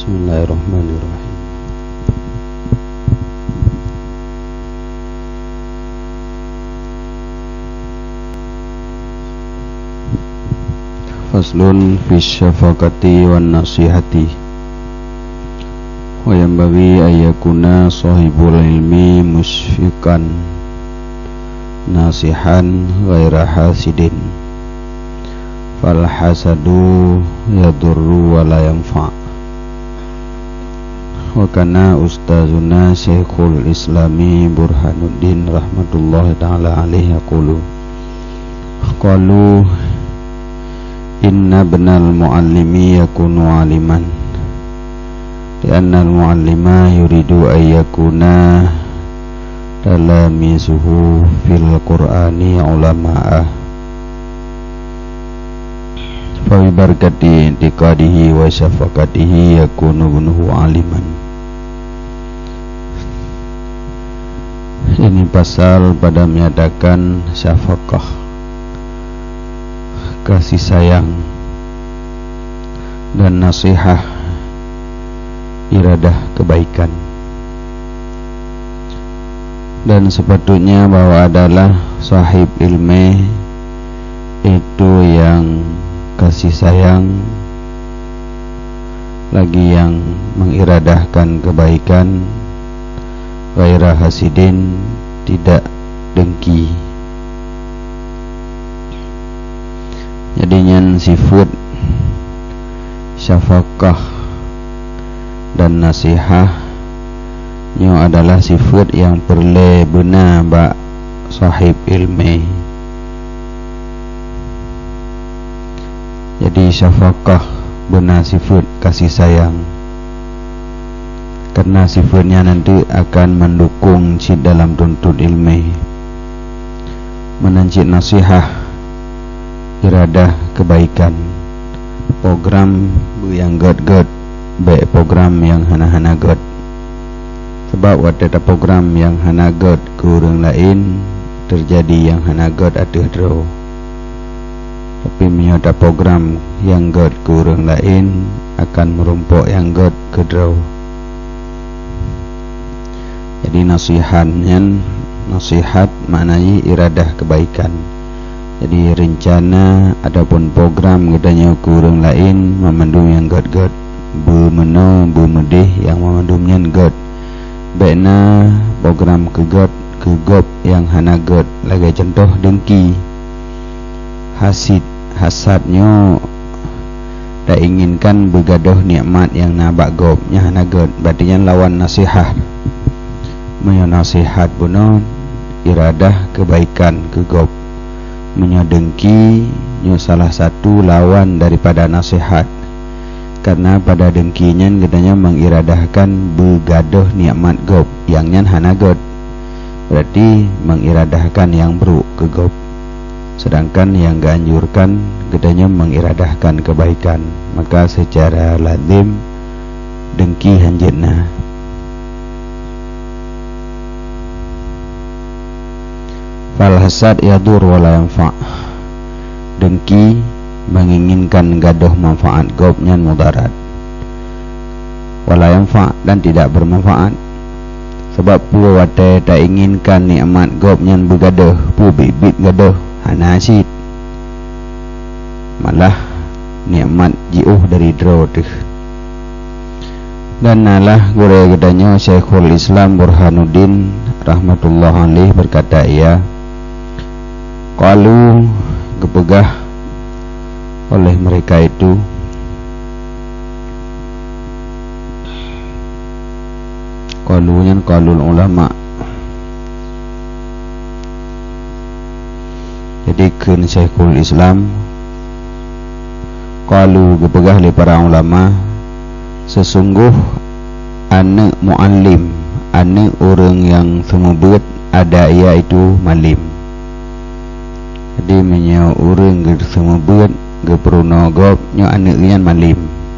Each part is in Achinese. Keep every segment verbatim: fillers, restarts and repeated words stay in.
Bismillahirrahmanirrahim. Faslun fi syafaqati wan nasihati. Wa yanbaghi an yakuna shahibul ilmi musyfiqan nasihan ghaira hasidin. Fal hasadu yadurru wa la yanfa. Wa kana ustazuna Syekhul Islami Burhanuddin rahmatullahi ta'ala alaihi yaqulu, qalu inna ibnal muallimi yakunu aliman, li'annal muallima yuridu an yakuna talamisuhu fil Qur'ani ulama'a. Fa bi barakati i'tiqadihi wa syafaqatihi yakunu ibnuhu aliman. Ini pasal pada menyatakan syafaqah, kasih sayang, dan nasihah, iradah kebaikan. Dan sepatutnya bahwa adalah sahib ilmeh itu yang kasih sayang, lagi yang mengiradahkan kebaikan, ghaira hasidin, tidak dengki. Jadi nyan sifeuet syafaqah dan nasihah nyoe adalah sifeuet nyang peureulée beuna bak sahib ilmeh. Jadi syafaqah beuna sifeuet kasih sayang. Karena sifeuet nyan nanti akan mendukung cit dalam tuntut ilmeh. Meunan cit nasihah, iradah kebaikan. Program beu nyang gét-gét, bék program nyang hana-hana gét. Sebab watée taprogram nyang hana gét keu ureuëng laén, teujadi nyang hana gét ateueh droe. Tapi meunyoe taprogram nyang gét keu ureuëng laén, akan meurumpok nyang gét keu droe. Jadi nasihat nyan, nasihat makna jih iradah kebaikan. Jadi reuncana ataupun program geutanyoe keu ureuëng laén, mamandum nyang gét-gét, beumeunoe, beumeudeh, nyang mamandum nyan gét. Bék na program keu gét, keu gob nyang hana gét, lagée cuntoh dengki, hasid. Hasad nyoe tainginkan beugadôh nikmat nyang na bak gob, nyan hana gét, berarti nyan lawan nasihah. Meunyoe nasihah bunoe, iradah kebaikan keu gob. Meunyoe dengki, nyoe salah satu lawan daripada nasihah. Karena pada dengki nyan geutanyoe mengiradahkan beugadôh nikmat gob, nyang nyan hana gét. Berarti mengiradahkan nyang brôk keu gob. Sedangkan nyang geuanjurkan geutanyoe mengiradahkan kebaikan, maka secara lazim dengki hanjeuet na. Fal hasad yadur wa la yanfa. Dengki menginginkan gadôh manfaat gob nyan mudarat. Wa la yanfa, dan tidak bermanfaat. Sebab peue watée tainginkan nikmat gob nyan beugadôh, peue biet-biet gadôh, hana cit. Malah nikmat jiôh dari droe teuh. Dan nalah gurée geutanyoe Syekhul Islam Burhanuddin rahmatullah alaih berkata ia, qalu, geupeugah oleh mereka itu, qalu nyan qaulul ulama. Jadi kheun Syekhul Islam, qalu, geupeugah lé para ulama, seusunggoh aneuëk muallim, aneuëk ureuëng nyang seumeubeuet, ada ia itu malim. Jadi meunyoe ureuëng geuseumeubeuet, geupeurunoe gob, nyoe aneuëk nyan malim.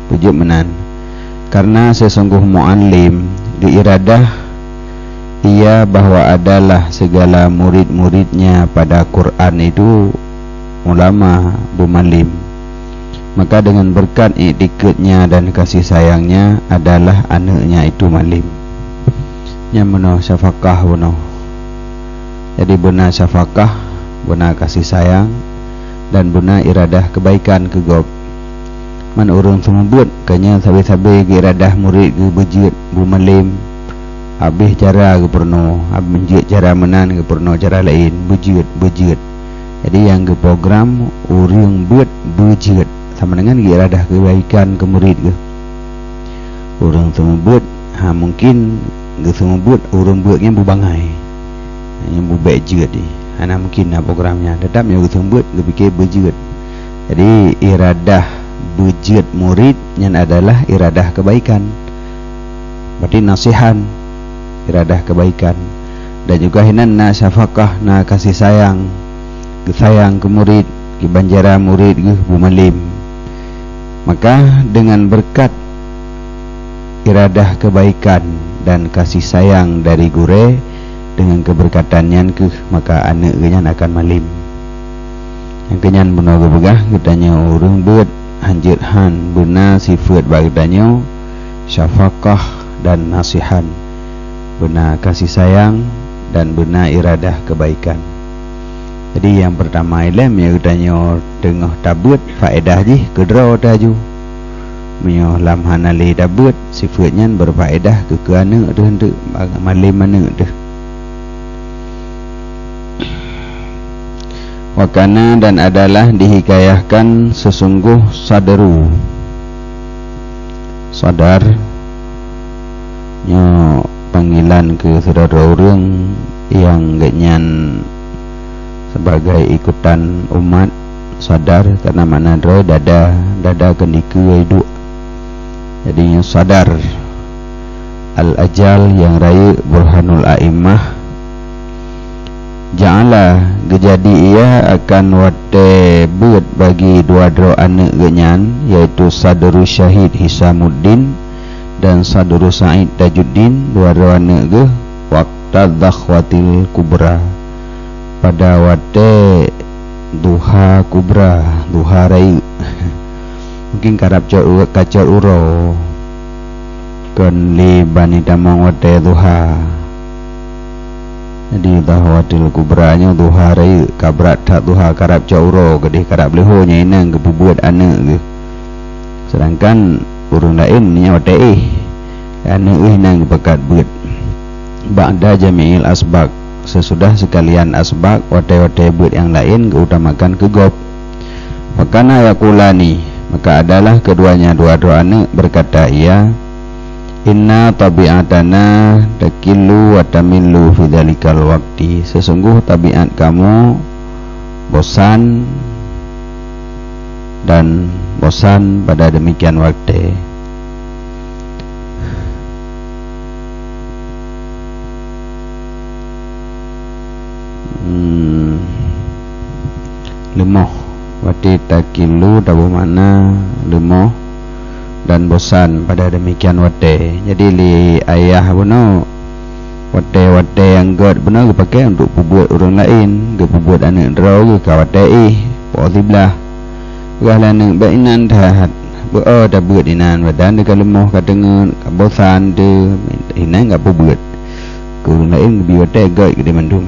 Peujeuet meunan. Karena seusunggoh muallim geuiradah ia bahwa adalah segala murid-muridnya pada Quran itu ulama beumalim. Maka dengan berkat iktikadnya dan kasih sayangnya adalah aneuëknya itu malem. Nyan meunoe syafaqah bunoe. Jadi beuna syafaqah, beuna kasih sayang, dan beuna iradah kebaikan keu gob. Man ureuëng seumeubeuet, ka nyan sabe-sabe geuiradah murit geuh beujeuet beumalem, habéh cara geupeurunoe, hab-, jeuet cara meunan geupeurunoe cara laén, beujeuet, beujeuet. Jadi nyang geuprogram ureuëng beuet beujeuet sama dengan geuiradah kebaikan keu murit geuh. Ureuëng seumeubeuet, ha, mungkin geuseumeubeuet ureuëng beuet nyan beubangai. Nyan bubek jeuet jih. Hana mungkin na program nyan. Tetap nyoe geuseumeubeuet geupike beujeuet. Jadi iradah beujeuet murit nyan adalah iradah kebaikan. Berarti nasihan, iradah kebaikan. Dan juga hinan na syafaqah, na kasih sayang, geusayang keu murit, kiban cara murit geuh beumalem. Maka dengan berkat iradah kebaikan dan kasih sayang dari gurée, dengan keberkatan nyan keuh maka aneuëk geuh nyan akan malem. Nyang keu nyan bunoe geupeugah geutanyoe ureuëng beuet hanjeuet han beuna sifeuet bak geutanyoe syafaqah dan nasihan, beuna kasih sayang dan beuna iradah kebaikan. Jadi nyang peurtama ilée meunyoe geutanyoe teungoh tabeuet, faedah jih keudroe teuh laju. Meunyoe lam hana lé tabeuet, sifeuet nyan beurfaedah keu, keu aneuëk teuh, malem aneuëk teuh. Wa kana, dan adalah dihikayahkan sesungguh sadru. Sadar nyoe panggilan keu sidroe-droe ureuëng nyang geuhnyan sebagai ikutan umat. Sadar kana makna droe dada, dada keuneuk duek. Jadi nyoe sadar. Al-Ajal nyang rayeuk, Burhanul A'immah. Ja'ala, geujadi ia akan watée beuet bagi dua droe aneuëk geuhnyan, yaitu Sadru Syahid Hisamuddin dan Sadru Sa'id Tajuddin, dua droe aneuëk geuh, waqta dhakhwatil kubra, pada watée duha kubra, duha rayeuk. Mungkin karab cot u-, kacot uroe. Kon lé bani tamong watée duha. Jadi dhakhwatil kubra nyoe duha rayeuk, ka brat that duha, karab cot uroe, keudeh karab leuho nyan inong geupeubuet aneuëk geuh. Sedangkan ureuëng laén nyan watée éh, aneuëk geuh inong geupakat beuet. Ba'da jami'il asbaq, sesudah sekalian asbaq, watée-watée beuet nyang laén geuutamakan keu gob. Fakana yaqulani, maka adalah keduanya dua droe aneuëk berkata ia, "Inna tabi'atana takillu wa tamillu fi dzalikal waqti." Sesungguh tabiat kamoe bosan dan bosan pada demikian watée. Hmm. Leumoh. Watée takillu taboh makna leumoh dan bosan pada demikian watée. Jadi lé ayah bunoe, watée-watée nyang gét bunoe geupaké untuk peubuet ureuëng laén, geupeubuet aneuëk droe geuh ka watée éh, poh siblaih. Peugah lé aneuëk, "Bék inan that, beu-o tabeuet inan, badan teuh ka leumoh, ka teungeut, ka bosan teuh, inan ka peubuet." Keu ureuëng laén geubri watée gét keudeh mandum.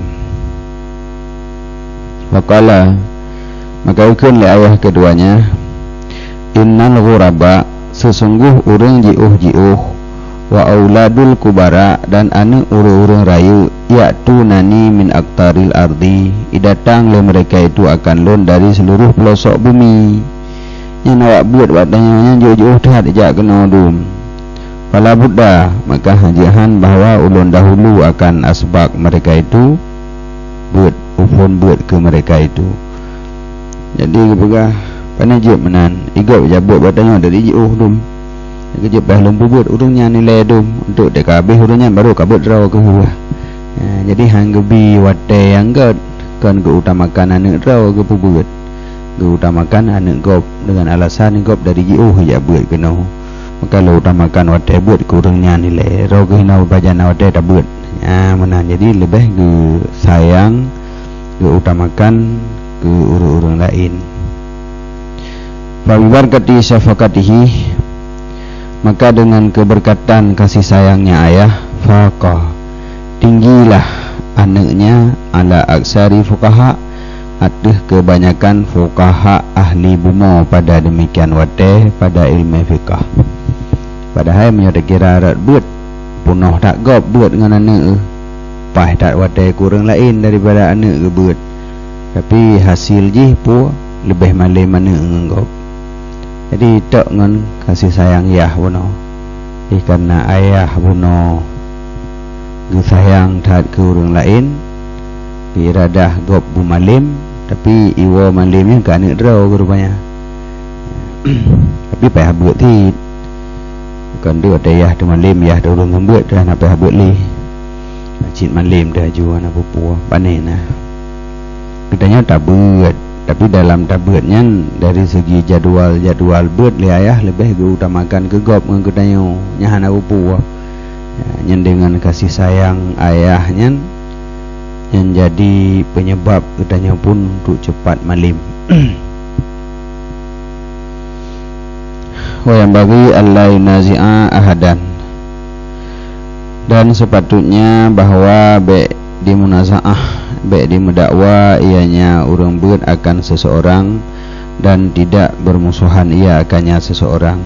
Faqala, maka geukheun lé ayah keduanya, "Innal ghuraba, seusunggoh ureuëng jiôh-jiôh, wa auladul kubara, dan aneuëk ureuëng-ureuëng rayeuk, ya'tunani min aqtaril ardi, idatang lé meureka itu akan lôn dari seuluroh peulosok bumi." Nyan awak beuet bak tanyoe nyan jiôh-jiôh that jak keunoe dum. Fala budda, maka hana jeuet han bahwa ulôn dahulu akan asbab meureka itu, beuet, phon beuet keu meureka itu. Jadi geupeugah, "Pane jeuet meunan, i gob jak beuet bak tanyoe dari jiôh dum. Keujeuet bah lôn peubeuet ureuëng nyan ilée dum, untuk teuka habéh ureuëng nyan barô ka beuet droe keuh." Ya, jadi han geubi watée nyang gét, kon geuutamakan aneuëk droe geupeubeuet. Geuutamakan aneuëk gob deungon alasan gob dari jiôh jak beuet keunoe. Maka lôn utamakan watée beuet keu ureuëng nyan ilée, droe geuh hinoe pajan na watée tabeuet. Nyan meunan, jadi leubeh geusayang, geuutamakan keu ureuëng-ureuëng laén. Fabibarkati syafaqatihi, maka dengan keberkatan kasih sayangnya ayah, faqa, tinggilah anaknya, ala aksari fuqaha, ateueh kebanyakan fuqaha ahli bumoe pada demikian watée pada ilmu fiqah. Padahai meunyoe takira rot beuet, peunoh that gob beuet ngon aneuëk, paih that watée kureueng laén daripada aneuëk geubeuet. Tapi hasil jih peue leubeh malém aneuëk ngon gob. Jadi tok ngon kasih sayang yah bunoe. Dikareuna ayah bunoe geusayang that keu ureuëng laén, geuradah gob beumalém, tapi iwoe malém nyan keu aneuëk droe rupanya. Tapi payah beuet cit. Kon deuh watée yah teumalém, yah teu ureuëng ngon beuet, teuh hana payah beuet lé. Cit malém teuh aju hana peue-peue, pane na. Geutanyoe tabeuet, tapi dalam tabeuet nyan dari segi jadwal-jadwal beuet lé ayah leubeh geuutamakan keu gob ngon geutanyoe, nyan hana peue-peue. Ya, nyan deungon kasih sayang ayah nyan, nyan jadi penyebab geutanyoe pun untuk cepat malém. Wa yanbaghi alla yunazi'a ahadan. Dan sepatutnya bahwa bék dimunazaah, bék dimeudakwa ianya ureuëng beuet akan seseorang, dan tidak bermusuhan ia akannya seseorang.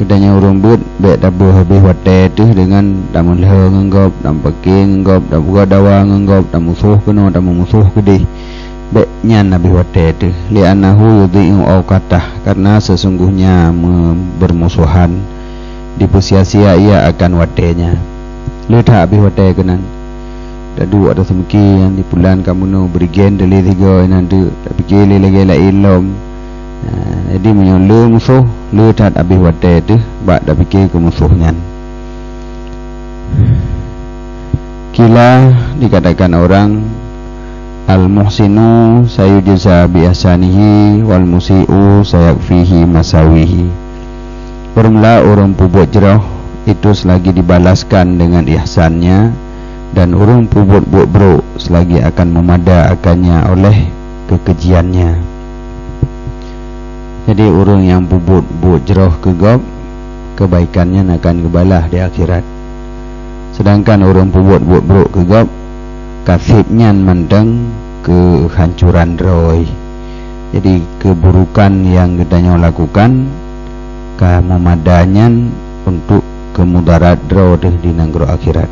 Geutanyoe ureuëng beuet bék tabeuh habéh watée teuh deungon tameulhö ngon gob, tameupake ngon gob, tapeugah dawa ngon gob, tamusoh keunoe, tameumusoh keudeh. Bék nyan habéh watée teuh, li'annahu yudhi'u awqatah, karena sesungguhnya me-, bermusuhan dipeusia-sia ia akan watée nyan. Le that habéh watée keunan. Taduek ateueh seumeuki nyan, di pulan ka meunoe, bri gen teuh lé sigoe inan teuk, tapike lé lagée laén lom. Ha, jadi meunyoe le musoh, le that habéh watée teuh bak tapike keu musoh nyan. Qila, dikatakan orang, al-muhsinu sayujza bi ihsanihi wal musi'u sayakfihi masawihi. Beurmula ureuëng peubuet jroh, itu selagi dibalaskan dengan ihsannya, dan ureuëng peubuet buet brok selagi akan meumada akannya oleh keukejiannya. Jadi, ureuëng nyang peubuet buet jroh keu gob, kebaikan nyan akan geubalah di akhirat. Sedangkan ureuëng peubuet buet brok keu gob, kaseb nyan mantong keuhancuran droe. Jadi, keuburukan nyang geutanyoe lakukan ka meumada nyan untuk keumudarat droe teuh di nanggroe akhirat.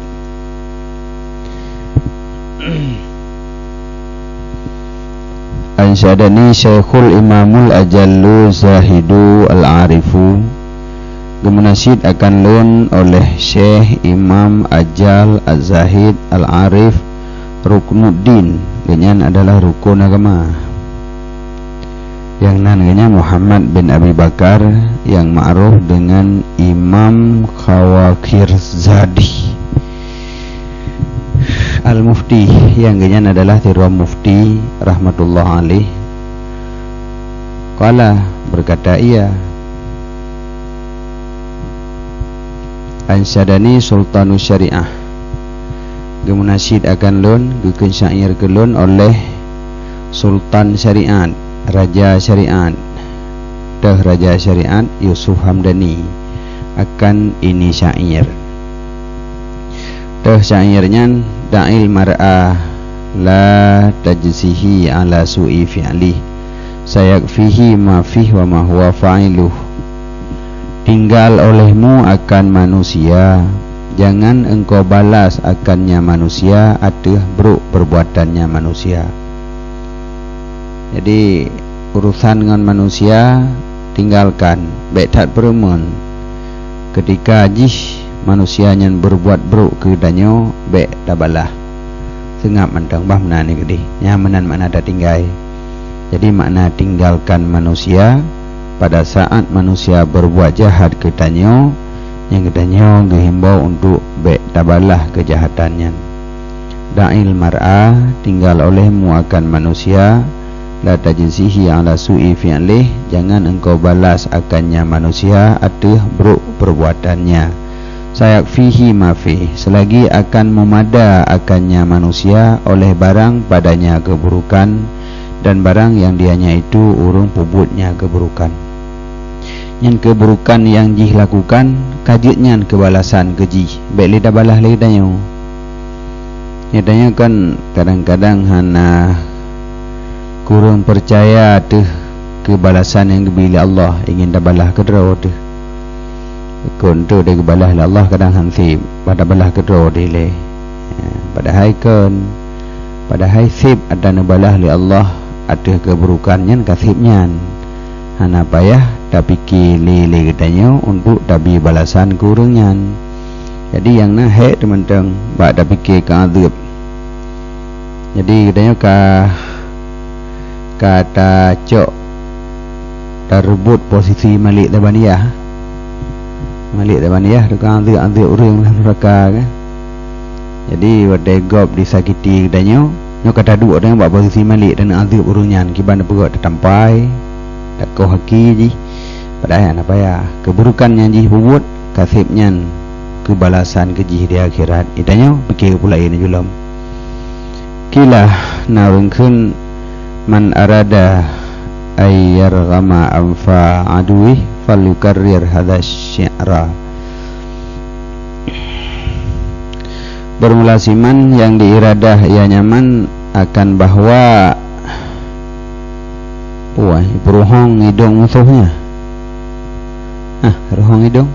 Ansyadani Syaikhul Imamul Ajallu Zahidu Al-Arifu, geumunasyid akan lôn oleh Syekh Imam Ajal Az-Zahid Al-Arif Ruknuddin, geuhnyan adalah rukon agama. Nyang nan geuhnyan Muhammad bin Abi Bakar, nyang ma'ruf deungon Imam Khawakirzadi. Al-Mufti, nyang geuhnyan adalah sidroe mufti rahmatullah alaih. Qala, berkata ia, Ansyadani Sultanu Syariah, geumunasyid akan lôn, geukheun syair keu lôn oleh Sultan Syariat, Raja Syariat, teuh Raja Syariat Yusuf Hamdani, akan ini syair. Teuh syair nyan, da'il mar'a la tajzihi ala su'i fi'lih, sayakfihi ma fih wa ma huwa fa'iluh. Tinggal olehmu akan manusia, jangan engkau balas akannya manusia ateueh brok perbuatannya manusia. Jadi, urusan ngon manusia tinggalkan, bék that peureumeun. Keutika jih manusia nyan beureubuat brok keu tanyoe, bék tabalah. Seungab mantong bah meunan keudeh. Nyan meunan makna tatinggai. Jadi, makna tinggalkan manusia, pada saat manusia beureubuat jahat keu tanyoe, nyang geutanyoe geuhimbau untuk bék tabalah keujahatan nyan. Da'il mar'a, tinggal olehmu akan manusia, la tajzihi ala su'i fi'lih, jangan engkau balas akannya manusia ateueh brok perbuatannya. Sayakfihi ma fih, selagi akan meumada akannya manusia oleh barang padanya keburukan, Dan barang nyang dianiaya itu ureuëng peubuet nyan keuburukan. Nyan keuburukan nyang jih lakukan, ka jeuet nyan keu balasan keu jih, bék lé tabalah lé geutanyoe. Geutanyoe kan kadang-kadang hana kureueng peucaya teuh keu balasan nyang geubri lé Allah, ingin tabalah keudroe teuh. Kon teuh deh geubalah lé Allah kadang han sép, bah tabalah keudroe deh lé. Ya, padahai kon, padahai sép ata neubalah lé Allah ateueh keuburukan nyan ka sép nyan. Hana payah tapike lé lé geutanyoe untuk tabi balasan keu ureuëng nyan. Jadi nyang na hék teumantong bak tapike keu azeueb. Jadi geutanyoe ka, ka tacok tareubot posisi Malik Zabaniyah. Malik Zabaniyah tukang azeueb-azeueb ureuëng lam neuraka kan. Jadi watée gob disakiti geutanyoe, nyoe ka taduek geutanyoe bak posisi Malik dan azeueb ureuëng nyan, kiban peugah tatampai, takoh aki jih. Padahai hana payah. Keuburukan nyang jih peubuet ka sép nyan keu balasan keu jih di akhirat. Geutanyoe pike peulaén julom. Qila, na ureuëng kheun, "Man arada ay yarghama anfa aduwwih falyukarrir hadza syi'ra." Bermula siman nyang diiradah ia nyaman akan bahwa, wah, peuruhong idong musohnya. Ah, ruhong idong.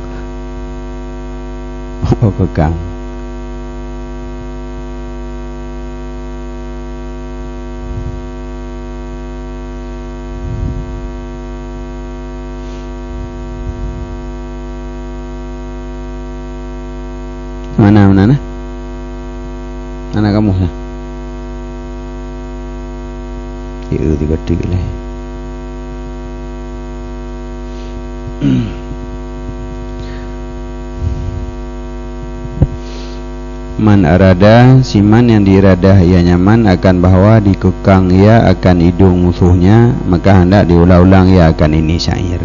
Oh, kekang. Mana, mana, nah? Mana kamu, nah? Iya, tiga tiga lah. Man arada, siman nyang diiradah ia nyaman akan bahwa dikekang ia akan idong musohnya, maka handak diulang-ulang ia akan ini syair.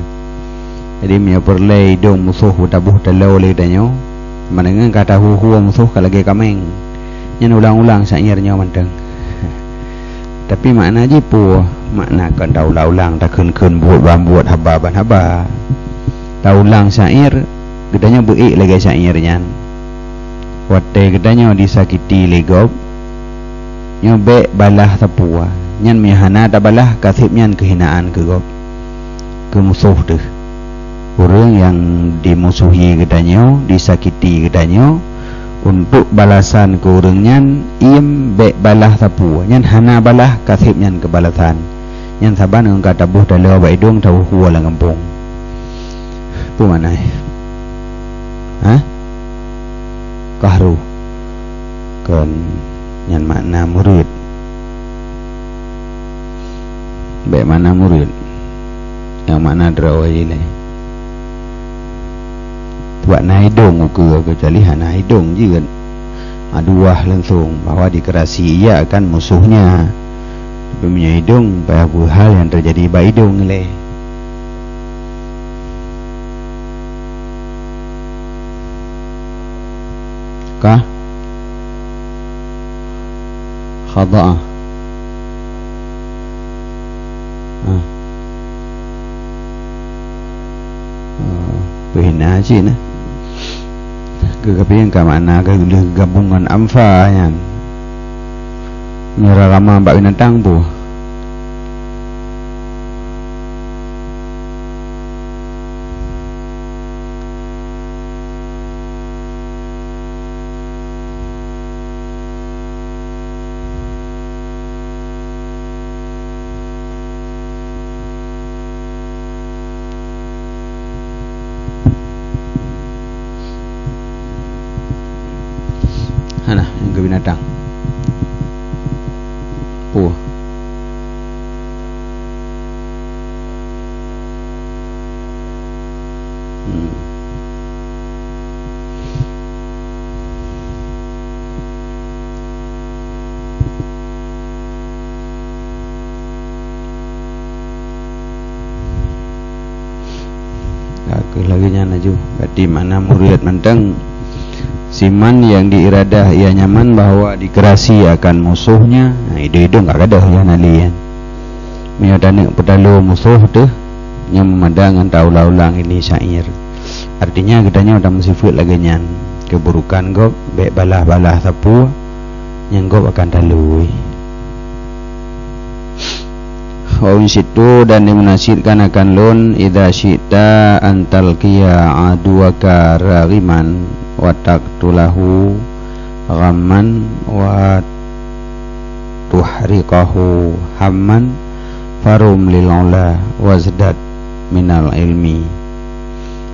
Jadi, meunyoe peureulée idong musoh beutaboh taloe lé tanyoe, mandeungon ka tahue-hue musoh ka lagée kaméng, nyan ulang-ulang syair nyoe mantong. Tapi makna jih peue? Makna kon taulang-ulang, takheun-kheun buet ban buet, haba ban haba. Taulang syair, geutanyoe beuék lagée syair nyan. Watée geutanyoe disakiti lé gob, nyoe bék balah sapeue. Nyan meunyoe hana tabalah, ka seb nyan keuhinaan keu gob, keu musoh teuh. Ureuëng nyang dimusohi geutanyoe, disakiti geutanyoe, untuk balasan keu ureuëng nyan, iem bék balah sapeue. Nyan hana balah, ka seb nyan keu balasan. Nyan saban ngon ka taboh taloe bak idong, tahue-hue lam gampông. Peue makna? Hah? Qahru. Kon, nyan makna mureut. Bék makna mureut. Nyang makna droe ilée. Bak na idong ukeue, keucuali hana idong jeuet. Aduah langsong bahwa dikeurasi ia akan musohnya. Tapi meunyoe idong, payah peue hal nyang teujadi bak idong ilée. Ka? Khada'a. Ah. Ah, peuhina cit nah. Geugapieng ka makna ka lheueh geugabong ngon anfa nyan. Meunyoe rama bak binatang peue? Hana, nyang keu binatang. Peue? Hmm. Ka keuh lagée nyan laju. Berarti makna mureut mantong, siman nyang diiradah ia nyaman bahwa dikeurasi akan musohnya. Nah, idong-idong ka gadôh nyan hana lé nyan. Meunyoe taneuk peutaloe musoh teuh, nyan meumada ngon taulang-ulang ini syair. Artinya geutanyoe tameusifeuet lagée nyan, keuburukan gob bék balah-balah sapeue, nyang gob akan taloe. Wa unsyidu, dan dimunasyidkan akan lôn, idza syi'ta an talqiya aduwaka raghiman wa taqtulahu ghamman wa tuhriqahu hamman, farum lil ula wazdad minal ilmi.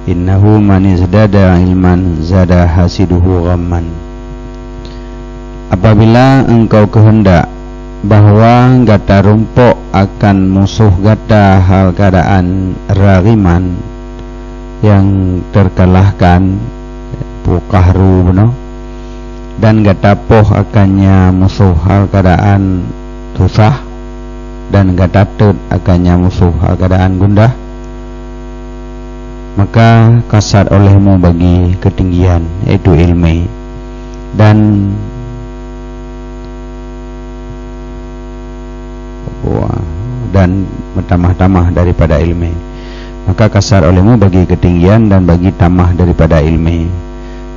Innahu man izdada ilman zada hasiduhu ghamman. Apabila engkau kehendak bahwa gata rumpok akan musoh gata hal keadaan raghiman, nyang teukalahkan, pu qahru bunoe, dan gata poh akannya musoh hal keadaan susah, dan gata teuet akannya musoh hal keadaan gundah, maka kasat olehmu bagi ketinggian, yaitu ilmé, dan dan meutamah-tamah daripada ilmé. Maka kasat olehmu bagi ketinggian dan bagi tamah daripada ilmé.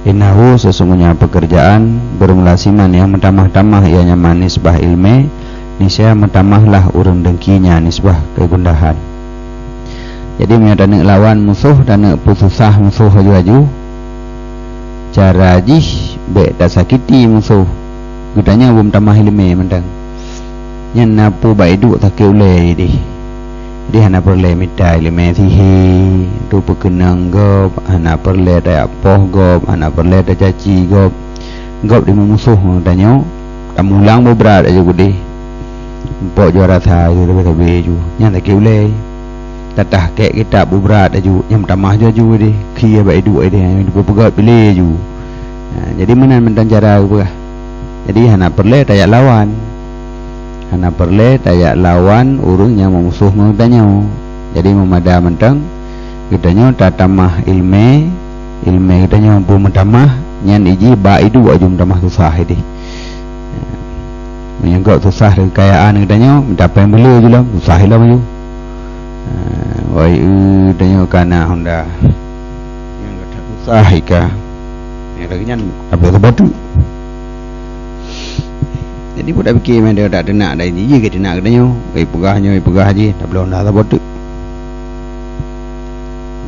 Innahu, sesungguhnya pekerjaan, bermula siman nyang meutamah-tamah ianya manis bah ilmé, niscaya meutamahlah ureuëng dengkinya nisbah kegundahan. Jadi meunyoe taneuk lawan musoh, taneuk peususah musoh aju-aju, cara jih bék tasakiti musoh. Geutanyoe beumetamah ileumé mantong. Nyan na peue bak iduek sakét ulée ideh. Ideh hana peureulée mita ileumé sihé, tu peukeunong gob, hana peureulée tajak poh gob, hana peureulée tacaci gob. Gob dimeumusoh ngon geutanyoe, tamulang beubrat aju keudeh. Mpok juara sa aju sabe-sabe aju. Nyan sakét ulée. Tatah kék kitab beubrat aju, nyang tamah aju-aju ideh. Khie bak iduek ideh, nyang dipeugét piléh aju. Ha, jadi meunan mantong cara geupeugah. Jadi hana peureulée tajak lawan. Hana peureulée tajak lawan ureuëng nyang meumusoh ngon geutanyoe. Jadi meumada mantong geutanyoe tatamah ileumé, ileumé geutanyoe beu meutamah, nyan ijih bak iduek aju meutamah susah ideh. Meunyoe gob susah keukayaan geutanyoe, mita péng beuleu ju lom, susah ilom aju. Ha, wai eu tanyoe kana honda. Nyang gata susah ika. Nyang lagée nyan, apa saboh teuk. Jadi budak pikir meunan dak teunak dah ini, iya ke teunak geutanyoe. Ipeugah nyoe, ipeugah jih, tabloe honda saboh teuk.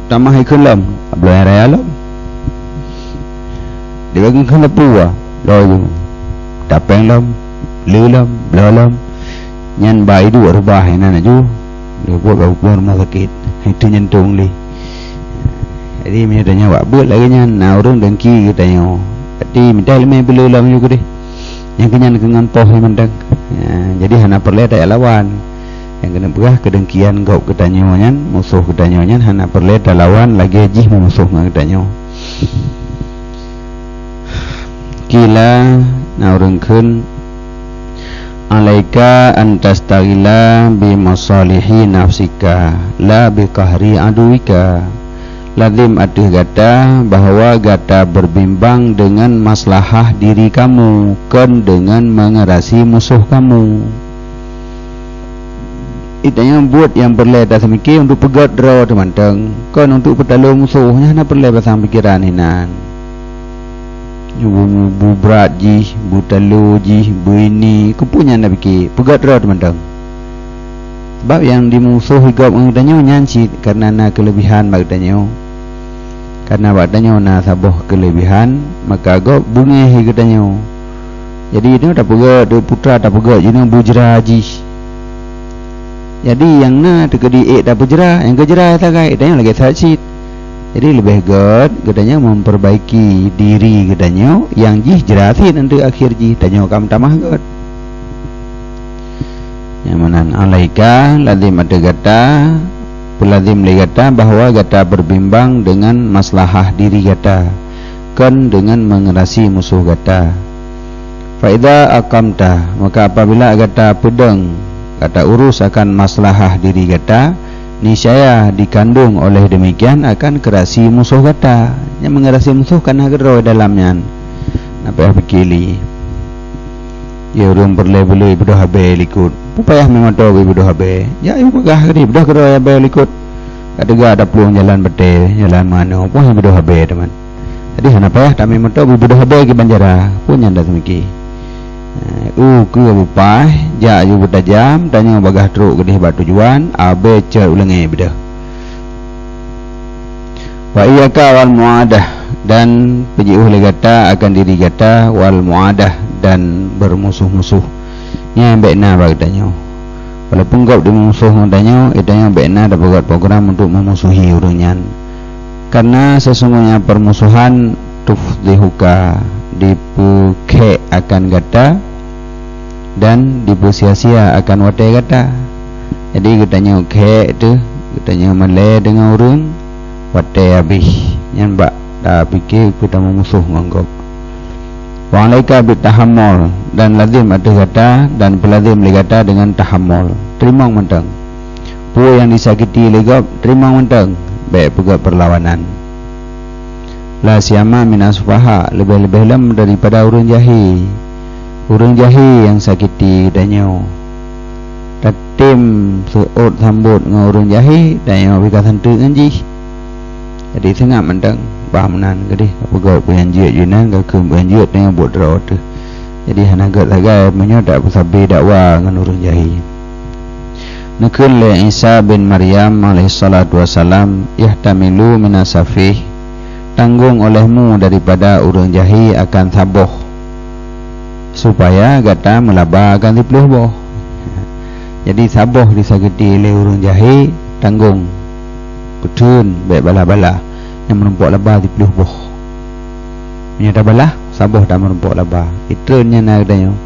Tamah ikheun lom, tabloe raya lom. Dibagi kheun lepue, lom ju. Tapéng lom, le lom, bloe lom. Nyan ba iduek reubah inan aju. Dibuet bak rumoh sakét. Itu nyentong lé. Jadi meunyoe tanyoe wak beuet lagée nyan, na ureuëng dengki geutanyoe. Tapi mita leumé beuleu lom ju keudeh. Nyang keunyan keu ngon poh nyang mantong. Ya, jadi hana peureulée tajak lawan. Nyang keuneuk peugah keudengkian gob geutanyoe nyan, musoh geutanyoe nyan hana peureulée talawan lagée jih meumusoh ngon geutanyoe. Qila, na ureuëng kheun, alaika an tastaghila bi masalihi nafsika, la bi qahri aduwika. Lazim ateueh gata bahwa gata berbimbang dengan maslahah diri kamu, kon dengan mengerasi musuh kamu. Geutanyoe buet nyang peureulée taseumiké untuk peugét droe teuh mantong, kon untuk peutaloe musoh, nyan hana peureulée pasang pikeran hinan. Bu, bu brat jih, bu taloe jih, bu ini, keupeue nyan tapiké, peugét droe teuh mantong. Sabab nyang dimusohi gob ngon geutanyoe nyan cit kareuna na keuleubihan bak geutanyoe. Kareuna bak tanyoe na saboh keuleubihan, maka gob beungéh geutanyoe. Jadi, nyoe tapeugét, putra tapeugét jinoe beujra jih. Jadi, nyang na teukeudi ék tapeujra, nyang keujra sagai, tanyoe lagée that cit. Jadi, leubeh gét geutanyoe memperbaiki diri geutanyoe nyang jih jra cit, nanti akhé jih tanyoe ka meutamah gét. Nyang meunan, alaika, lazim ateueh gata, peulazim lé gata bahwa gata berbimbang dengan maslahah diri gata, kon dengan mengerasi musoh gata. Fa idza aqamta, maka apabila gata peudong, gata urus akan maslahah diri gata, niscaya dikandung oleh demikian akan keurasi musoh gata. Nyang mengerasi musoh kan hana keudroe dalam nyan. Na payah pike lé. Ya, ureuëng peureulée beuleueh beudôh habéh likot. Payah meumoto beudoh abée. Jak yue peugah tadi, beudôh keudroe abée likot. Ka teuga taplueng jalan batée, jalan meuanoe, pun beudoh abée teuma. Jadi hana payah tamé moto beudoh abée kiban jara, pun nyan dak seumiki. Eh, u keu bupaih, jak yue beutajam, tanyoe bagah trok keudeh bak tujuan, abée cot u leungée beudôh. Wa iyyaka wal mu'adah, dan peujiôh lé gata akan diri gata, wal mu'adah, dan beurmusoh-musoh. Nyan bék na bak geutanyoe. Walaupun gob jimeumusoh ngon tanyoe, geutanyoe bék na tapeugét program untuk meumusuhi ureuëng nyan. Karena sesungguhnya permusuhan tufdihuka, dipeukhek akan gata, dan dipeusia-sia akan watée gata. Jadi geutanyoe khek teuh, geutanyoe malée deungon ureuëng, watée habéh. Nyan bak tapike keu tameumusoh ngon gob. Wa alaika bitahammul, dan lazim ateueh gata dan peulazim lé gata deungon tahammul. Teurimong mantong. Peue nyang disakiti lé gob, teurimong mantong, bék peugét peurlawanan. La siyama minas sufaha, leubeh-leubeh lom daripada ureuëng jahé. Ureuëng jahé nyang sakiti tanyoe. Tatem seuôt sambot ngon ureuëng jahé, tanyoe pih ka santeuk ngon jih. Jadi seungab mantong, bah meunan keudeh, tapeugét peue nyang jeuet jih nan, ka kheun peue nyang jeuet tanyoe buet droe teuh. Jadi hana gét sagai meunyoe tapeusabe dakwa ngon ureuëng jahé. Neukheun lé Isa bin Maryam alaihissalatu wassalam, "Ihtamilu minas safih, tanggong olehmu daripada ureuëng jahé akan saboh, supaya gata meulaba akan siplôh boh." Jadi saboh disakiti lé ureuëng jahé, tanggong, peutheun bék balah-balah, nyang meurumpok laba siplôh boh. Meunyoe tabalah, saboh tameurumpok laba. Itreun nyan na geutanyoe.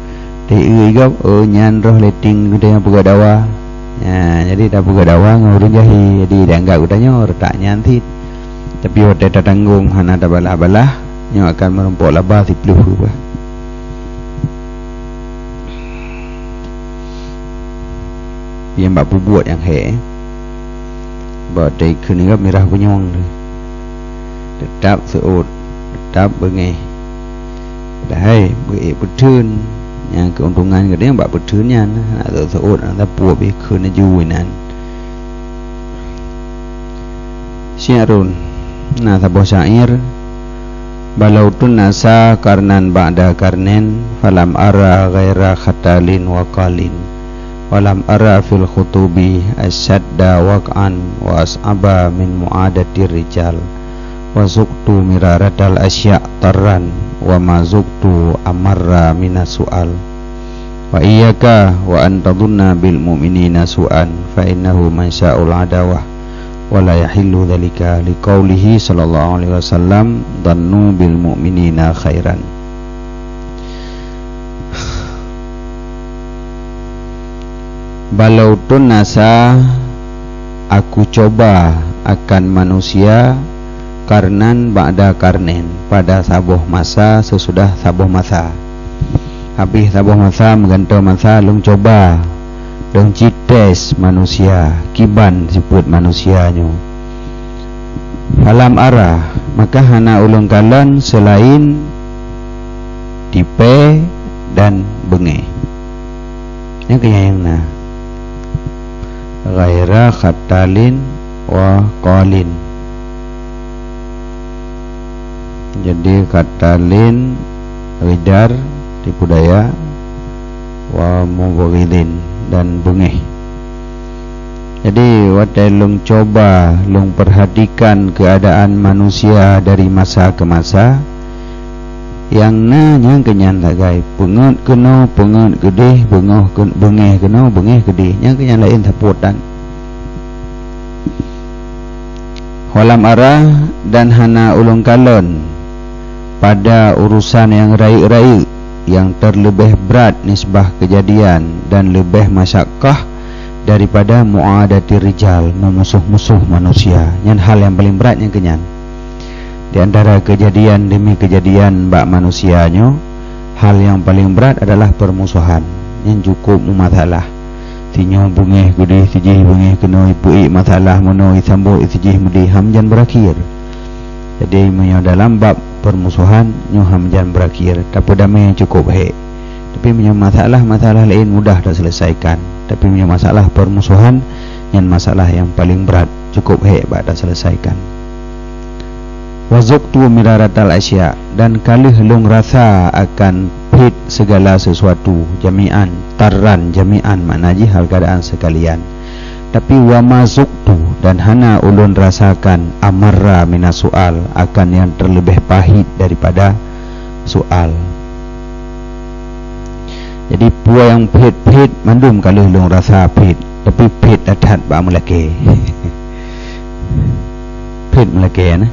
Teu-eu gob, oh, nyan roh letting geutanyoe peugah dawa. Nyan, jadi tapeugah dawa ngon ureuëng jahé. Jadi dianggap geutanyoe reutak nyan cit. Tapi watée tatanggong hana tabalah-balah, nyoe akan meurumpok laba siplôh rubah. Nyang bak peubuet nyang hék, eh. Bak taikheun gob mirah kunyong teuh. Teutap seuôt, teutap beungéh. Padahai beu-ék peutheun, nyang keuntungan geutanyoe bak peutheun nyan, hana seuôt, hana sapeue, beu kheun laju inan. Syi'run, na saboh syair, "Balautun nasa qarnan ba'da qarnin, falam ara ghaira khatalin wa qalin. Walam ara fil khutubi asyadda waq'an wa as'aba min mu'adatir rijal. Wa zuqtu miraratal asya' tarran, wa ma zuqtu amarra minas su'al. Wa iyyaka wa an tadhunna bil mu'minina su'an, fa innahu mansya'ul adawah, wa la yahillu dzalika, liqaulihi sallallahu alaihi wasallam, dhannu bil mu'minina khairan." Balautun nasa, aku coba akan manusia, qarnan ba'da qarnin, pada saboh masa sesudah saboh masa. Habéh saboh masa meugantoe masa lôn coba, lôn jites manusia, kiban sifeuet manusia nyoe. Falam ara, maka hana ulôn kalon seulaén tipée dan beungéh. Nyang keu nyang na. Ghaira khatalin wa qalin. Jadi khatalin, ghidar, tipu daya, wa mubaghidin, dan beungéh. Jadi watée lôn coba, lôn perhatikan keuadaan manusia dari masa ke masa, nyang na nyang keu nyan sagai, peungeuet keunoe, peungeuet keudeh, beungoh keu-, beungéh keunoe, beungéh keudeh, nyang keu nyan laén sapeue tan. Walam ara, dan hana ulôn kalon pada urusan nyang rayeuk-rayeuk, nyang terleubeh brat nisbah keujadian dan leubeh masyakkah daripada mu'adatir rijal, meumusoh-musoh manusia. Nyan hal nyang paleng brat nyang keu nyan. Di antara keujadian demi keujadian bak manusia nyoe, hal nyang paleng brat adalah peurmusohan. Nyan cukôp meumasalah. Sinyoe beungéh keudeh, sijih beungéh keunoe, ipeuék masalah meunoe, isambot sijih meudeh, han meujan beurakhé. Jadi, meunyoe dalam bab peurmusohan, nyoe han meujan beurakhé, tapeudamé cukôp hék. Tapi, meunyoe masalah-masalah laén mudah taseuleusaikan. Tapi meunyoe masalah permusuhan, nyan masalah nyang paleng brat, cukup hék bak taseuleusaikan. Wa zuqtu miraratal asya, dan ka lheueh lôn rasa akan phet segala sesuatu, jami'an, tarran, jami'an, makna jih hal keadaan sekalian. Tapi wa ma zuqtu, dan hana ulôn rasakan amarra minas su'al, akan nyang terlebih pahit daripada soal. Jadi peue nyang phet-phet mandum ka lheueh lôn rasa phet, tapi phet that-that bak meulakée. Phet meulakée na.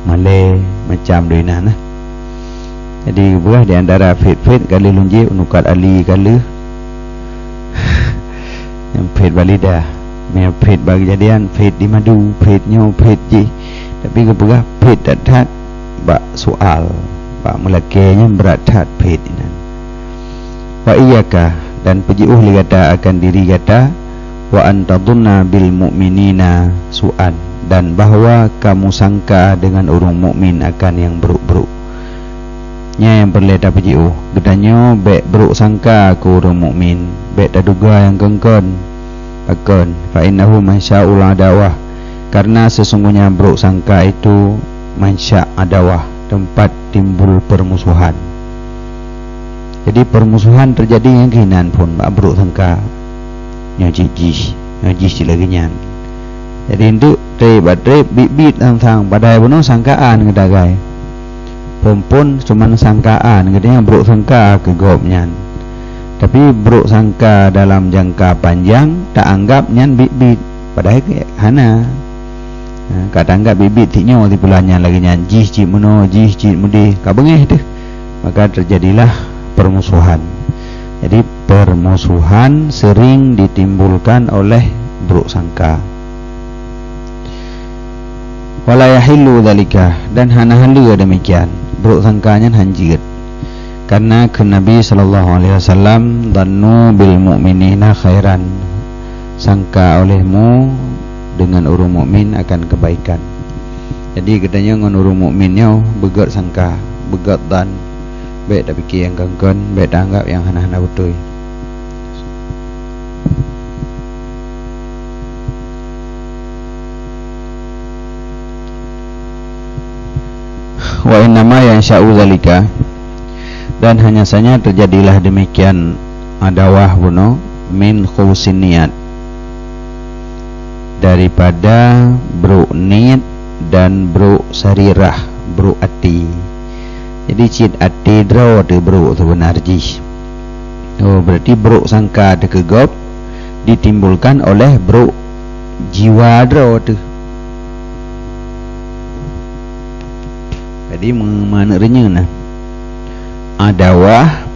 Malée macam doi na. Jadi geupeugah di antara phet-phet ka lheueh lôn jieb nukat ali ka lheueh. Nyang phet bak lidah, nyang phet bak keujadian, phet di madu, phet nyoe, phet jih. Tapi geupeugah phet that-that bak soal, bak meulakée nyan brat that phet inan. Wa iyyaka, dan peujiôh lé gata akan diri gata, wa an tadhunna bil mu'minina su'an, dan bahwa kamu sangka dengan ureuëng mukmin akan nyang brok-brok. Nyan nyang peureulée tapeujiôh, geutanyoe bék brok sangka keu ureuëng mukmin, bék taduga nyang kon-kon. Pakon? Fa innahu man sya'ul adawah, karena sesungguhnya brok sangka itu mansya adawah, tempat timbul permusuhan. Jadi permusuhan terjadi nyang keunan phon bak brok sangka. Nyoe cit jih, nyoe jih cit lagée nyan. Jadi eunteuk treb bak treb, biet-biet sang-sang, padahai bunoe sangkaan geudagai. Phon-phon cuman sangkaan, geutanyoe brok sangka keu gobnyan. Tapi brok sangka dalam jangka panjang taanggab nyan biet-biet, padahai hana. Ha, ka taanggab biet-biet, tinyoe sipulan nyan lagée nyan, jih cit meunoe, jih cit meudeh, ka beungéh teuh. Maka terjadilah permusuhan. Jadi permusuhan sering ditimbulkan oleh brok sangka. Wala yahillu dzalika, dan hana haleue demikian, brok sangka nyan hanjeuet. Karena kheun Nabi sallallahu alaihi wasallam, "Dhannu bil mu'minina khairan." Sangka olehmu dengan ureuëng mukmin akan kebaikan. Jadi geutanyoe ngon ureuëng mukmin nyoe beugét sangka, beugét dhan, bék tapike nyang kon-kon, bék taanggab nyang hana-hana beutôi. Wa innama yansya'u dzalika, dan hanya saja terjadilah demikian adawah bunoe min khubusin niat, daripada brok niet dan brok sarirah, brok até. Jadi cit até droe teuh brok seubeuna jih. Oh, berarti brok sangka teuh keu gob ditimbulkan oleh brok jiwa droe teuh. Jadi meuneuk reunyeun nah. Adawah,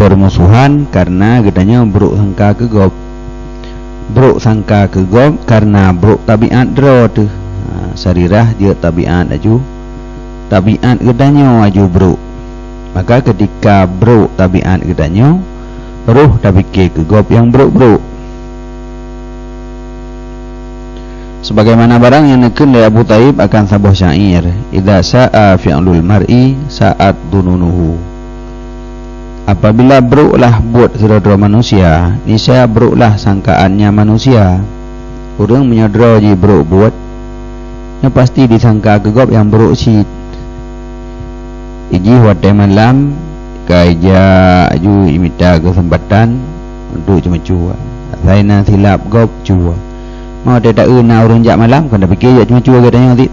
permusuhan karena geutanyoe brok sangka keu gob. Brok sangka keu gob karena brok tabiat droe teuh. Ha, sarirah jeuet tabiat laju. Tabiat geutanyoe laju brok. Maka ketika brok tabiat geutanyoe, roh tapike keu gob nyang brok-brok. Sebagaimana barang nyang neukheun lé Abu Thaib akan saboh syair, "Idza sya'a fi'lul mar'i sya'at dhununuhu." Apabila broklah buet sidroe-droe manusia, niscaya broklah sangkaannya manusia. Ureuëng meunyoe droe jibrok buet, nyoe pasti disangka keu gob nyang brok cit. Ijih watée malam, ka ijak ju imita keuseumpatan untuk ceumeucue. Asai na silab gob cue. Meunyoe watée taeu na ureuëng jak malam, kon tapike jak ceumeucue geutanyoe cit.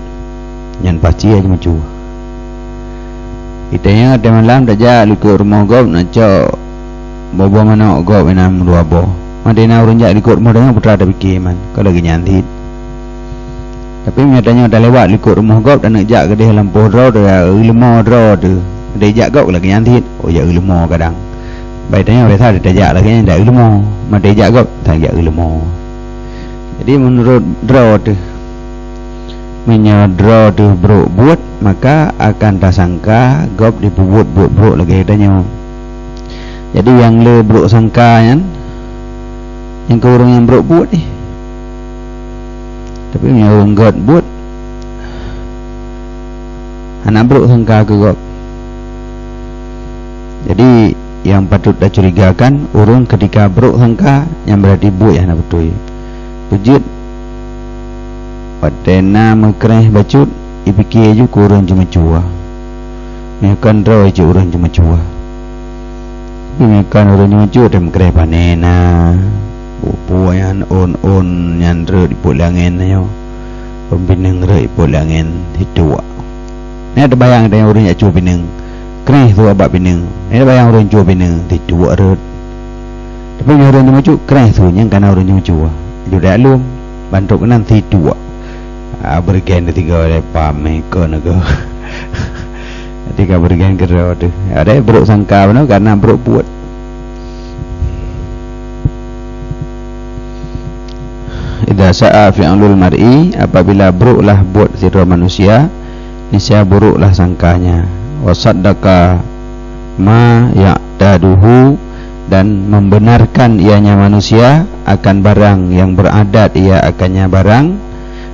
Nyan pasti jak ceumeucue. Geutanyoe watée malam tajak likot rumoh gob, na cok boh-boh manok gob inan meudua boh. Watée na ureuëng jak likot rumoh tanyoe, peue teuma tapike man, ka lagée nyan cit. Tapi meunyoe tanyoe talewat likot rumoh gob, taneuk jak keudeh lampôh droe, taeu leumo droe teuh. Watée jak gob lagée nyan cit, oh, jak eu leumo kadang. Bai tanyoe biasa tajak lagée nyan, jak eu leumo. Watée jak gob, tajak eu leumo. Jadi meunurot droe teuh, meunyoe droe teuh brok buet, maka akan tasangka gob jipeubuet buet brok lagée tanyoe. Jadi nyang le brok sangka nyan, nyang keu ureuëng nyang brok buet jih. Tapi meunyoe ureuëng gét buet, hana brok sangka keu gob. Jadi Nyang patut tacurigakan, ureuëng ketika brok sangka, nyan berarti buet nyang hana beutôi. Peujeuet, watée na meukreh bacut, ipike ju keu ureuëng ceumeucue. Meunyoe kon droe cit ureuëng ceumeucue. Meunyoe kon ureuëng ceumeucue, tém kreh pane na. Peue-peue nyan ôn-ôn nyan rhot ipot lé angén nyoe. Ôn pineung rhot ipot lé angén, situek. Nyan teubayang geutanyoe ureuëng jak cue pineung. Kreh situek bak pineung. Nyan teubayang ureuëng cue pineung, situek rhot. Tapi meunyoe ureuëng ceumeucue, kreh situek nyan kana ureuëng ceumeucue. Ju dak lom, bantok keunan situek. Ah, beureugen tiga lepa meh kon nyoe. Jadi ka beureugen keudroe teuh. Ada brok sangka bunoe karena brok buet. Idza sa'a fi'lul mar'i, apabila broklah buet sidroe manusia, niscaya buruklah sangkanya. Wa saddaqa ma ya'taduhu, dan membenarkan ianya manusia akan barang yang beradat ia akannya barang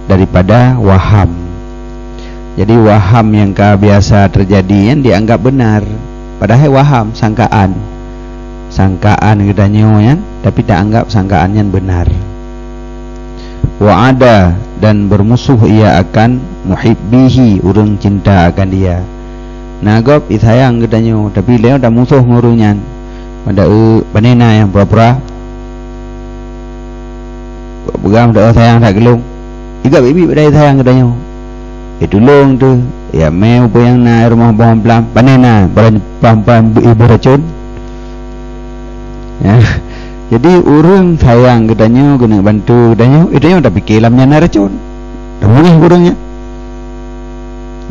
daripada waham. Jadi waham nyang ka biasa terjadi nyan dianggap benar, padahai waham, sangkaan. Sangkaan geutanyoe nyan, tapi taanggap sangkaan nyan benar. Wa ada, dan bermusuh ia akan muhibbihi, ureuëng cinta akan dia. Na gob isayang geutanyoe, tapi lé tamusoh ngon ureuëng nyan. Mada, eu, pane na nyang pura-pura. Peugah mada, eu, sayang that keu lôn. Igob ibi padahai sayang geutanyoe. Itulông teuh, ya mé ubé nyang na rumoh boh blam, pane na, barang pam-pam ibu racun. Ya. Jadi, ureuëng sayang geutanyoe, geuneuk bantu geutanyoe, geutanyoe tapike lam nyan na racun. Tamunyeh ureuëng nyan.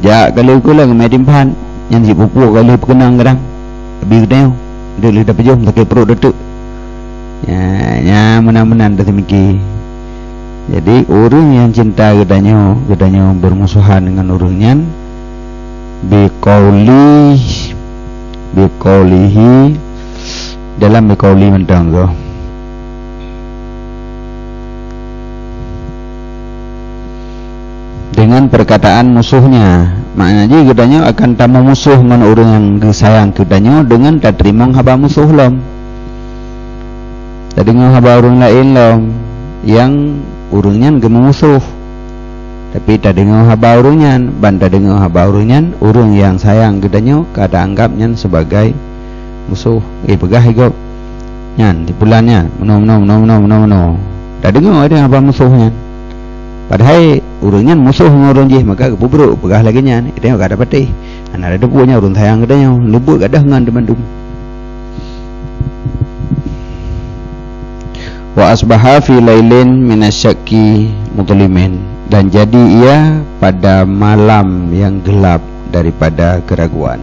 Jak ka lheueh keu lôn mé timphan, nyan sipupu ka lheueh peukeunong kadang. Abi geutanyoe, deuek lheueh tapeujeuem sakét pruet teuk. Nya, nya meunan-meunan taseumike. Jadi, ureuëng nyang cinta geutanyoe, geutanyoe bermusuhan dengan ureuëng nyan, biqaulih, biqaulihi, dalam biqauli mantong goh. Dengan perkataan musuhnya, makna jih geutanyoe akan tamumusuh ngon ureuëng nyang geusayang keu tanyoe dengan tateurimong haba musoh lom. Tadeungoe haba ureuëng laén lom nyang ureuëng nyan geumumusoh. Tapi tadeungoe haba ureuëng nyan, ban tadeungoe haba ureuëng nyan, ureuëng nyang sayang geutanyoe ka taanggap nyan sibagai musoh. Eh, peugah igob nyan, si pulan nyan, meunoe, meunoe, meunoe. Tadeungoe deh haba musoh nyan. Padahai ureuëng nyan musoh ngon ureuëng jih, maka geupeubrok peugah lagée nyan, geutanyoe ka tapatéh. Hana tateupeue nyan ureuëng sayang geutanyoe, neubeuet gadoh ngon teumandum. Wa asbaha fi lailin minasy-syakki mudhlimin, dan jadi ia pada malam yang gelap daripada keraguan.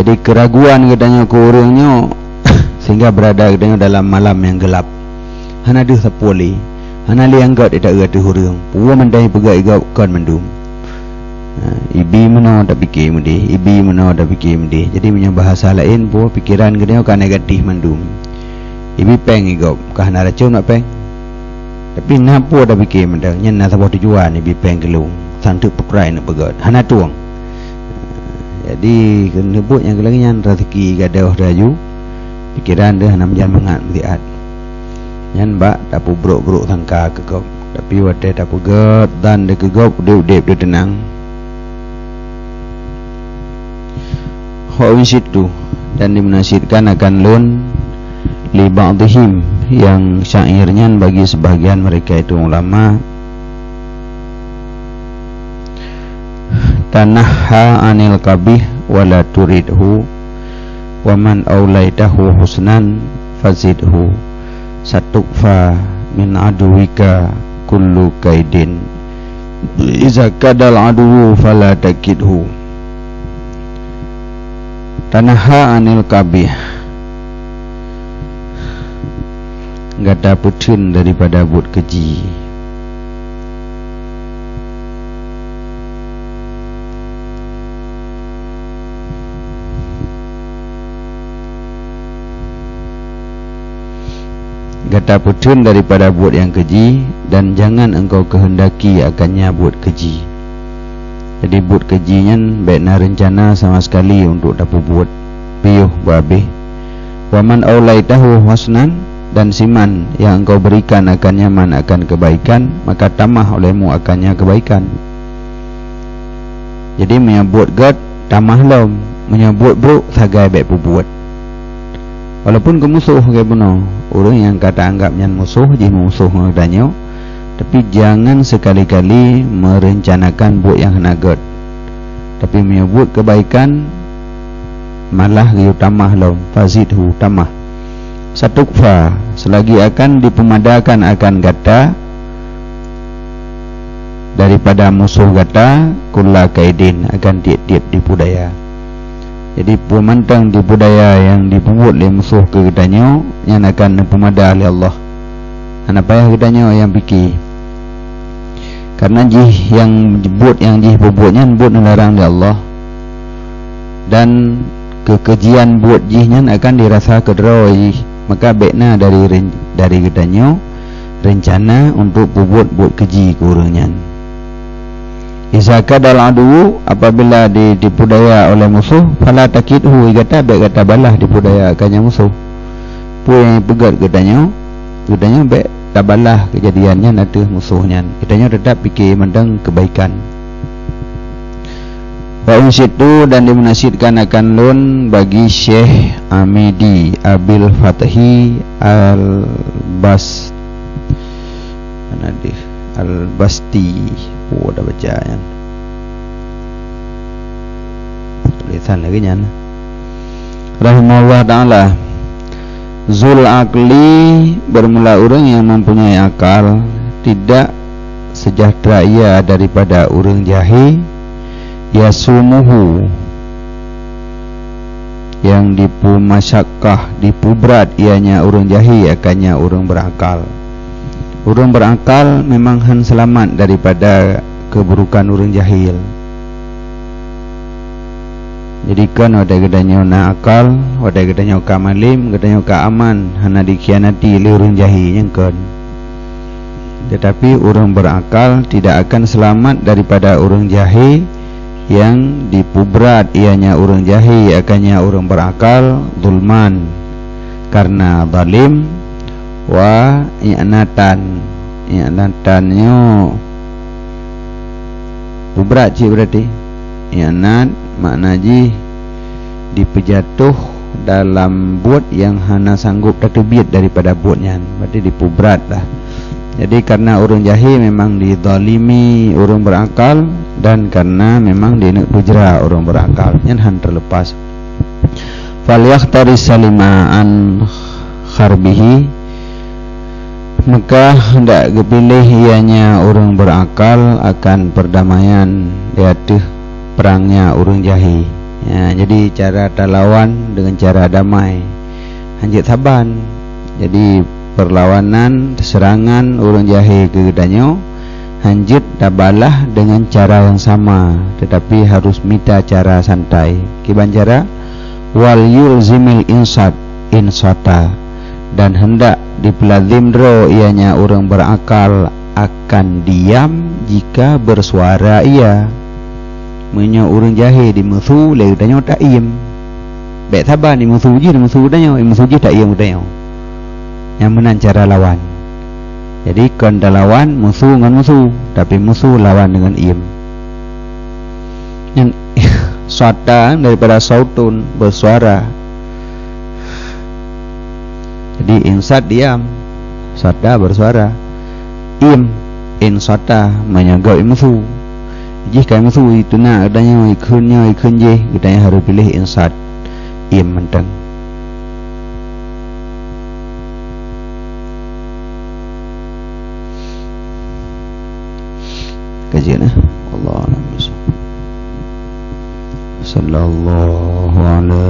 Jadi, keraguan geutanyoe keu ureuëng nyoe sehingga berada geutanyoe dalam malam yang gelap. Hana deuh sapeue lé, hana lé nyang gét ita eu ateueh ureuëng. Peue mantong peugah igob kon mandum. Ha, ibi meunoe tapike meudeh, ibi meunoe tapike meudeh. Jadi, meunyoe bahasa laén, peue pikeran geutanyoe ka negatif mandum. Ibi péng igob, ka hana racun bak péng. Tapi na peue tapike mantong, nyan na saboh tujuan ibi péng keu lôn, santeuk peukurai neuk peugét, hana tueng. Jadi, keuneuk buet nyang keu lagée nyan, raseuki gadoh laju, pikeran deuh hana meujan mangat meusiat. Nyan bak tapeubrok-brok sangka keu gob. Tapi watée tapeugét dan dikeue gob, udeb-udeb deuh teunang. Wa unsyidu, dan dimunasyiatkan akan lôn, li ba'dihim, nyang syair nyan bagi sebahagian mereka itu ulama, tanahha 'anil qabih wa la turidhu, wa man aulaitahu husnan fazidhu, satukfa min aduwika kullu kaidin, iza kadal aduwu fala takidhu. Tanahha 'anil qabih, gata peutheun daripada buet keuji. Gata peutheun daripada buet nyang keuji, dan jangan engkau keuheundaki akannya buet keuji. Jadi, buet keuji nyan bék na reuncana sama sekali untuk tapeubuet. piôh beuhabéh. "Wa man aulaitahu husnan," dan siman nyang engkau berikan akan nyan akan kebaikan, maka tamah olehmu akan nyan kebaikan. Jadi, meunyoe buet gét, tamah lom. Meunyoe buet brok, sagai bék peubuet. Walaupun keu musoh lagée bunoe, ureuëng nyang ka ta anggab nyan musoh, jih meumusoh ngon geutanyoe, tapi jangan sekali-kali merencanakan buet nyang hana gét. Tapi meunyoe buet kebaikan, malah geuyue tamah lom, fazidhu, tamah. "Satukfa," selagi akan dipeumadakan akan gata daripada musoh gata, "kulla kaidin," akan tieb-tieb tipu daya. Jadi, peue mantong tipu daya nyang jipeubuet lé musoh keu geutanyoe, nyan akan neupeumada lé Allah. Hana payah geutanyoe nyang pike. Karena jih nyang buet nyang jih peubuet nyan buet neularang lé Allah. Dan keukejian buet jih nyan akan dirasa keudroe jih. Maka bék na dari ren-, dari geutanyoe reuncana untuk peubuet buet keji keu ureuëng nyan. "Iza kadal aduwwu," apabila di-, dipudaya oleh musoh, "fala takidhu," gata bék gata balah dipudaya akan nyan musoh. Peue nyang peugét geutanyoe, geutanyoe bék tabalah keujadian nyan ateueh musoh nyan. Geutanyoe teutap pike mantong keubaikan. "Wa unsyitu," dan dimeunasihatkan akan lôn bagi Syekh Amidi Abil Fathi Al-Bas-, mana dia? Al-Basti. Oh, dah baca nyan. Tulisan lagi nyan. Rahimahullah Ta'ala. Zul aqli, bermula ureuëng yang mempunyai akal, tidak sejahtera ia daripada ureuëng jahé, yasumuhu, yang dipumasyakkah, dipubrat ianya ureuëng jahé akannya ureuëng berakal. Ureuëng berakal memang hán seulamat daripada keuburukan ureuëng jahil. Jadi, kon watée geutanyoe na akal, watée geutanyoe ka malem, geutanyoe ka aman, hana dikhianati lé ureuëng jahé, nyan kon. Tetapi ureuëng berakal tidak akan seulamat daripada ureuëng jahé, yang dipubrat ianya ureuëng jahé akannya ureuëng berakal, zulman, karena zalim, wa i'natan. I'natan nyoe pubrat cit berarti. I'nat makna jih dipeujatoh dalam buet nyang hana sanggob tateubiet daripada buet nyan. Berarti dipubrat lah. Jadi, karena ureuëng jahé memang dizalimi ureuëng berakal dan karena memang dineuk peujra ureuëng berakal. Nyan hán teulepas. "Falyakhtaris salima an kharbihi," maka hendak geupiléh ianya ureuëng berakal akan perdamaian di ateueh perangnya ureuëng jahé. Ya, jadi cara talawan dengan cara damai. Hanjeuet saban. Jadi, perlawanan, serangan ureuëng jahé keu geutanyoe hanjeuet tabalah dengan cara yang sama, tetapi harus mita cara santai. Kiban cara? "Wal yulzimil insat, insata," dan hendak dipeulazim droe ianya ureuëng berakal akan diam jika bersuara ia. Meunyoe ureuëng jahé dimusu lé geutanyoe, taiem. Bék saban imusu jih, dimusu geutanyoe, imusu jih, taiem geutanyoe. Nyan meunan cara lawan. Jadi, kon talawan musu ngon musu, tapi musu lawan deungon iem. Nyan sata daripada sautun, bersuara. Jadi, insat diam, sata bersuara. Iem, insata meunyoe gob imusu. Jih ka imusu, iteunak geutanyoe, ikheun nyoe, ikheun jih, geutanyoe harôh piléh insat. Iem mantong. Kajian, eh? Wallahu a'lam bishawab. Sallallahu ala